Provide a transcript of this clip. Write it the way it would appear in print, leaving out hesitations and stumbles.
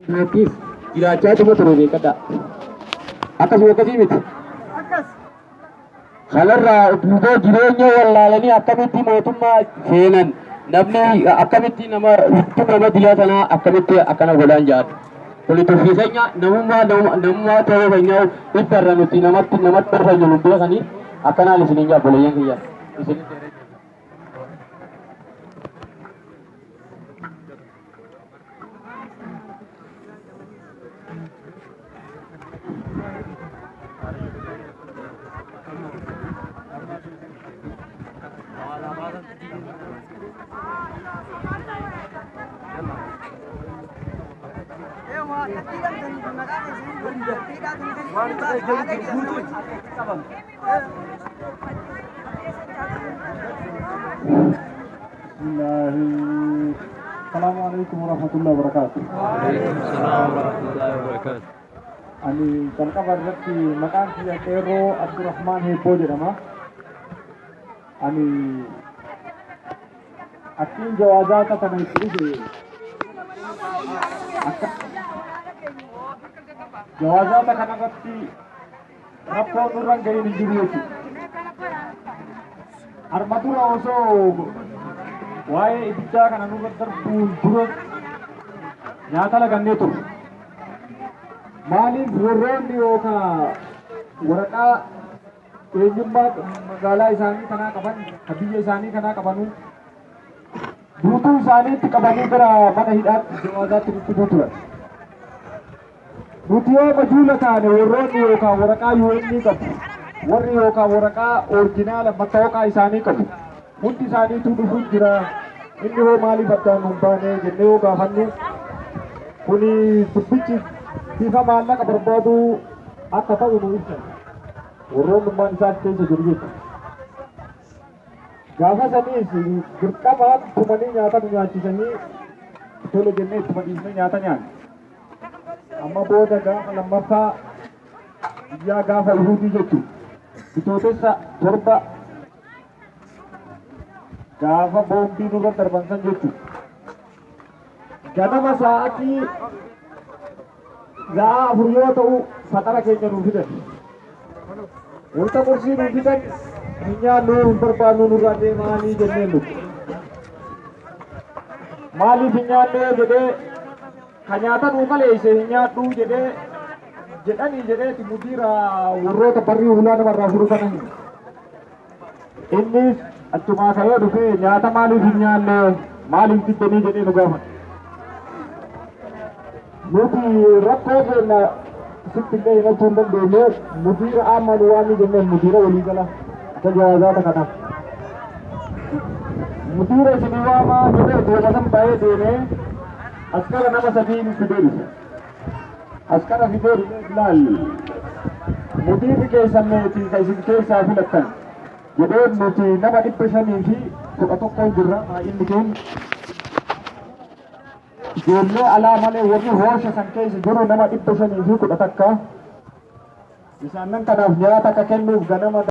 Durattis jiraachaa tuma ture beekadha. Akkasuma akkasii miti. Kanarraa duuboo jireenya wallaalanii akkamitti mootummaa seenan namni akkamitti nama nama dilaa tanaa akkamitti akkana godhaan jaadha. Kuni tuffii keenya namummaa namummaa ta'uu keenya ibbarra nuti namatti namatti dhufanya nu beekanii akkanaan isiniin jaa obboleeyyan kiyya. Isin Bismillahi. Assalamualaikum warahmatullahi wabarakatuh. Waalaikumsalam warahmatullahi wabarakatuh. Ani jalqaba irratti maqaan kiyya Qeerroo Abdurrahmaan Heebboo jedhama. Ani akkiin jawaazaata tana itti dhufe akka jawaazaata kanarratti rakkoon nurra hin gahin hin jiru jechuudha. Arma dura osoo waa'ee ibiddaa kana nurra darbuun dura nyaata lagannee turre. Maaliif warroonni yookaan waraqaa eenyummaa magaalaa isaanii kanaa qaban, ka biyya isaanii kanaa qabanuu guutuu isaaniitti qabanii gara mana hidhaatti jawaazaatti nu fiduu turan. Nuti yoo majuula taane warroonni yookaan waraqaa UN qabu, warri yookaan waraqaa orijinaala mattawoqaa isaanii qabu, hundi isaaniitu dhufuu jira. Inni hoo maaliif addaan nu hin baane jennee yoo gaafannu kuni dubbichi bifa maallaqa barbaadu akka ta'u nu ibsan. Warroonnummaan isaa keessa jiru jechuudha. Gaafa saniis dirqamaan tumanii nyaata nu nyaachisanii tole jennee ittuma dhiisnee nyaata nyaanne. Amma booda gaafa lammaffaa guyyaa gaafa Ihuudii jechuudha. Bitootessa 7 gaafa boombii nurra darban san jechuudha. Ganama sa'aatii 4 yoo ta'u faxara keenya nuu fidan. Wanta qursii nuu fidan hin nyaannu hin barbaannu nurraa deemaanii jenneen nuti. Maaliif hin nyaanne jedhee ka nyaata nuu kaleesse hin nyaadhu jedhee jedhanii jedheeti mudiira warroota barrii hulaa namarraa furu kana hime. Innis achumaa ka'ee dhufee nyaata maaliif hin nyaanne maaliif diddanii jedhee nu gaafate. Nuti rakkoo keenya sitti illee himachuu hin dandeenye mudiira amma nu waamii jenneen mudiira waliigala isa jawaazaata kanaaf. Mudiira isinii waamaa jedhee deema san ba'ee deemee askara nama 3 fidee dhufe. Askara fidee dhufee ilaal mudiirri keessan meetii ka isin keessaa filattan jedhee nuti nama 511 jirra baay'inni keenya. Ijoollee alaa malee warri hoosha san keessa jiru nama 511. Isaan kanaaf nyaata akka kennuuf ganama